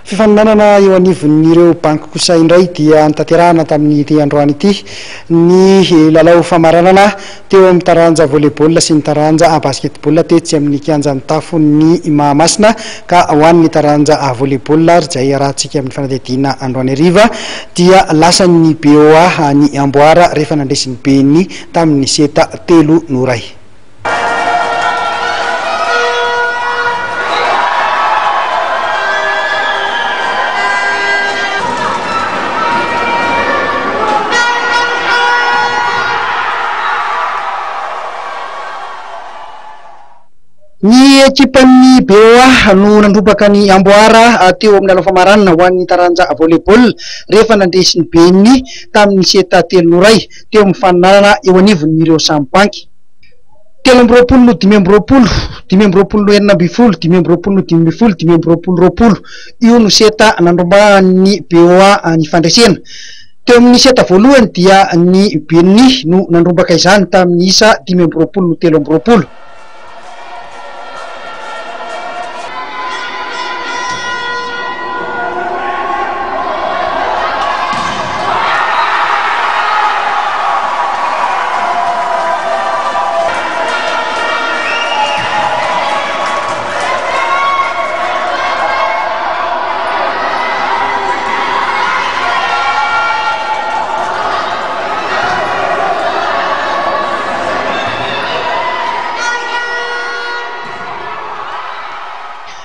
Fifaninanana eo anivon'ireo banky kosa indray dia notanterahana tamin'ity androany ity ny lalao famaranana teo amin'ny taranja volley-ball sy ny taranja basket-ball tetsy amin'ny kianja mitafon'ny Mahamasina ka ho an'ny taranja volley-ball ary izay iarahantsika amin'ny fanadihadiana androany hariva dia lasan'ny BOA ny amboara rehefa nandresy ny BNI tamin'ny seta telo no iray. Ny ekipan'ny BOA no nandrombaka ny amboara teo amin'ny lalao famaranana ho an'ny taranja volley-ball rehefa nandresy ny BNI tamin'ny seta telo no iray teo amin'ny faninanana eo anivon'ireo samy banky. 23 no 25, 25 no 16, 25 no 15, 25 20. Io no seta nandrombahan'ny BOA ny fandresena. Teo amin'ny seta voalohany dia ny Beni no nandrombaka izany tamin'ny isa 25 no 23.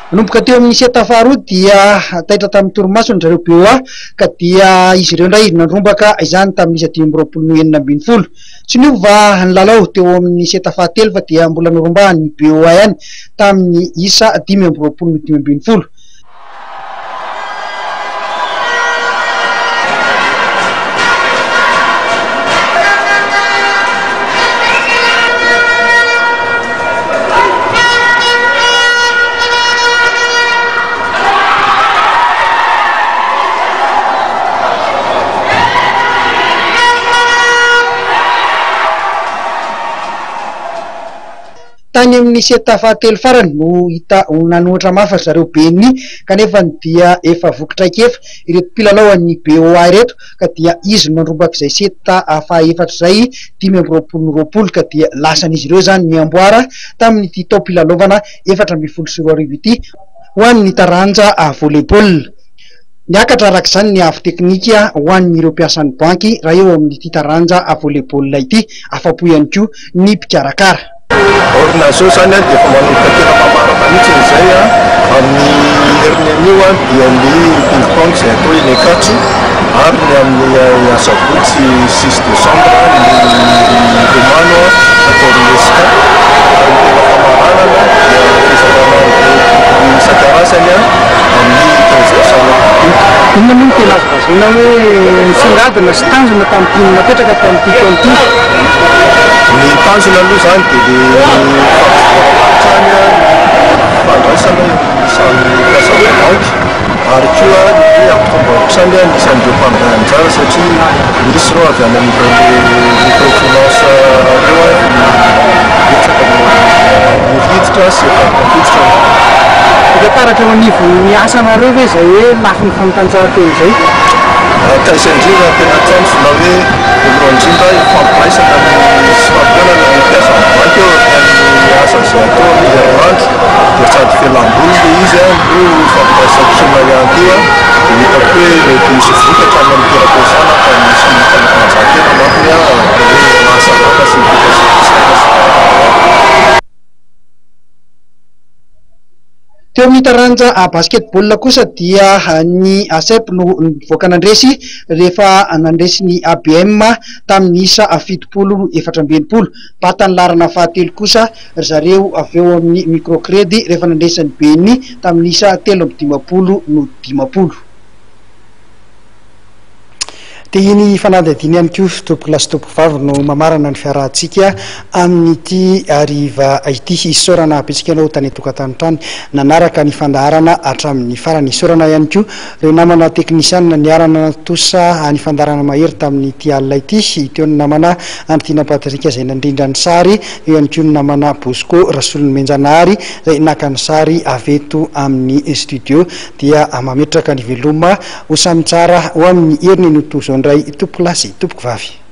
Nanomboka teo amin'ny seta faharoa dia taitra tamin'ny torimasony ry zareo BOA ka dia izy ireo indray nandrombaka izany tamin'ny isa 25 no 16. Tsy niova ny lalao teo amin'ny seta fahatelo fa dia mbola norombahan'ny BOA ihany tamin'ny isa 25 no 15. Tany amin'ny seta fahatelo farany no hita ho nanohitra mafy ry zareo BNI kanefa dia efa voky traikefa ireto mpilalao an'ny BOA ireto ka dia izy no nandrombaka izay seta fahaefatra izay 25 no 20 ka dia lasan'izy ireo izany ny amboara tamin'ity taom-pilalaovana 2014 ity ho an'ny taranja volley-ball. Niakatra araka izany ny avo teknika ho an'ireo mpiasan'ny banky raha eo amin'ity taranja volley-ball ity. Afa-po ihany koa ny mpikarakara. Orinasa io izany dia efa manomboka tena mamarana mihitsy izay amin'ny heriny anio dia ny ping pong izay atao eny Ankatso ary ny amin'ny asabotsy six décembre ny lomano atao amin'ny Esca ary ny tena famaranana dia fizarana ireo boky isan-karazany amin'ny quinze décembre io. Inona moa no tena azo lazaina hoe nisongadina sy tanjona tamin'ity napetraka tamin'ity taona ity? Ny tanjona aloha izany dia ny fampivoarana hatrany ny fifandraisana eo amin'ny samy mpiasan'ny banky ary koa ny hampitombo hatrany ny isan'ireo mpandray anjara satria misy ireo avy any amin'ireo microfinance ireo no betsaka no hiditra sy efa tafiditra. Hita taratra eo anivon'ny asanareo ve izay hoe lafiny fanatanjahantena izay? Ka izay indrindra no tena tanjona hoe voalohany indrindra hifampiraisana ny sy fampihaonana ny mpiasan'ny banky eo amin'ny asa izay atao amin'ny herinandro dia sady fialamboly ilay izy no fampiraisan-kina ihany koa dia hitako hoe mety hisy vokatra any amin'ny toeram-piasana fa misy fanatanjahantena manko atao hoe mahasalama sy mitondra saina sy fahalalana. Teo amin'ny taranja basket-ball kosa dia ny ASEP no nivoaka nandresy rehefa nandresy ny ABM tamin'ny isa 70 64. Bata ny laharana fahatelo kosa ry zareo avy eo amin'ny Microcred rehefa nandresy ny BNI tamin'ny isa 53 no 50. Dia iny fanadihadiana ihany koa tompokolahy sy tompokovavy no mamarana ny fiarahantsika amin'ity hariva ity. Isaorana betsaka ianao tany an-tokantrano tany nanaraka ny fandaharana hatramin'ny farany. Isaorana ihany koa ireo namana teknisianina niara-nanatontosa ny fandaharana mahery tamin'ity alina ity. Teo ny namana Andry Tiana Patrick izay nandrindra ny sary, eo ihany koa ny namana Bosco Rasolonomenjanahary izay naka ny sary avy eto amin'ny studio. Dia mametraka ny veloma ho samy tsara ho amin'ny heriny anio toa izao indray tompokolahy sy tompokovavy.